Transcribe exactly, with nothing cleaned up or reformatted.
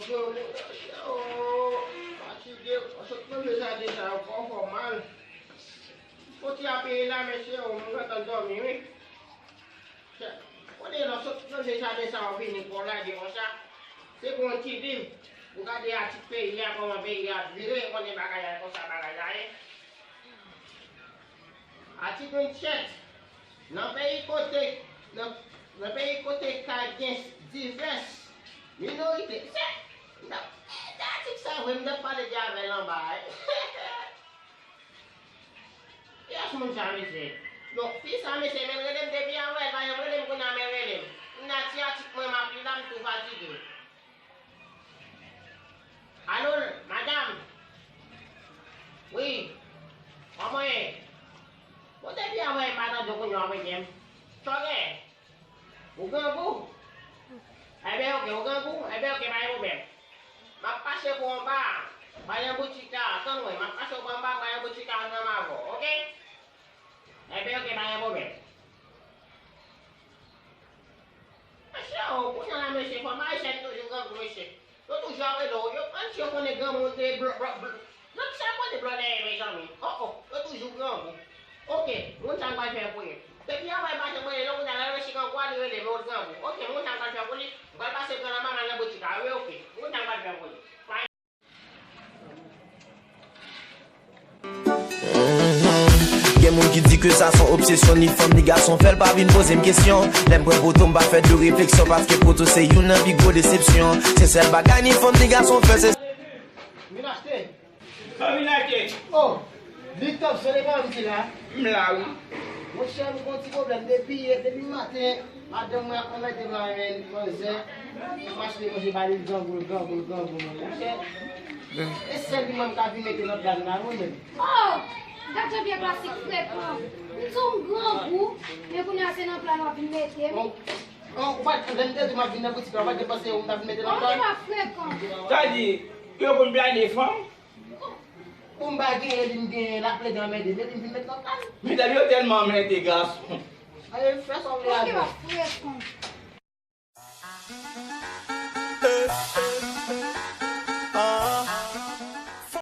Yo, fatige, sot nan mezade sa yo, kò fè w mal. Fò ti a peye la, mesye, ou moun gentan dòmi, wi. Kote lè w sot nan mezade sa yo vini pou w lage konsa, se pou yon ti liv, ou gade atik peyi a, kòman peyi a vire, konnen bagay la konsa, bagay la ye. Atik vennsèt. Nan peyi kote, nan, nan peyi kote ka gen divès minorite. Se, nan, se atik sa vre, m t ap pale de avè l anba a. Kiyès moun sa, mesye? Bon, fi sa, mesye, men l rele m depi avè l, pa janm rele m kounye a, men l rele m. Kounye a, ti atik mwen, m ap li la, m tou fatige. Alo, madanm? Wi. Kòman w ye? Bon, depi avè m pa tande w kounye a w ap rele m. Sa w gen? Ou grangou? Enben, oke, ou grangou? Enben, oke, pa gen pwoblèm. M ap pase pou anba a, ba yon boutik la, tann mwen, m ap pase pou anba a, ba yon boutik la ansanm avè w, oke? Enben, oke, pa gen pwoblèm. Mesye, o, kounye a la, mesye, fanm ayisyèn toujou grangou, mesye. Yo toujou ap rele w, yo, mesye, yo konnen granmoun te blo, blo, blo. Yo sa konnen blo dèyè, mezanmi. O, o, yo toujou grangou. Oke, moun sa m pral fè pou li. Depi anvan li pa janm rele, lè kounye a, lè l resi grangou a, li rele, men w grangou. Oke, moun sa m pral fè pou li, m pral pase pran nan manman nan boutik la, wi, oke. Moun sa m pral fè pou li. Gen moun ki di ke sa se yon obsesyon, ni fanm ni gason fè l, pa vin poze m kesyon. Lè m pran poto, m pa fè de refleksyon, paske poto se youn nan pi gwo desepsyon. Se sèl bagay ni fanm ni gason fè, se. Vin achte. Sa vin achte. Oh, Victor, se li menm ki la? M la, wi. Monchè, m gon ti pwoblèm depi yè, depi maten. Madanm mwen ap anmède m la, men manzè, m achte manje ba li, l grangou, l grangou, l grangou, men monchè. E sèl li mwen m ka vin mete nan pla m la, wi, men. Oh! Gad jan byen klasik frekan. M di w m grangou, men kounye a se nan pla m w ap vin mete m. Oh, oh, ou pa t, lè m te di w m ap vin nan boutik la, ou pa t panse ou m t ap vin mete nan pla m? Ou te pa frekan. Sa di, yo konn blade fanm? Pou m pa genyen li, m genyen, l ap plede anmède m, epi m vin met nan kay. Medam yo tèlman anmède gason. Aye, fè sa w vle avè l.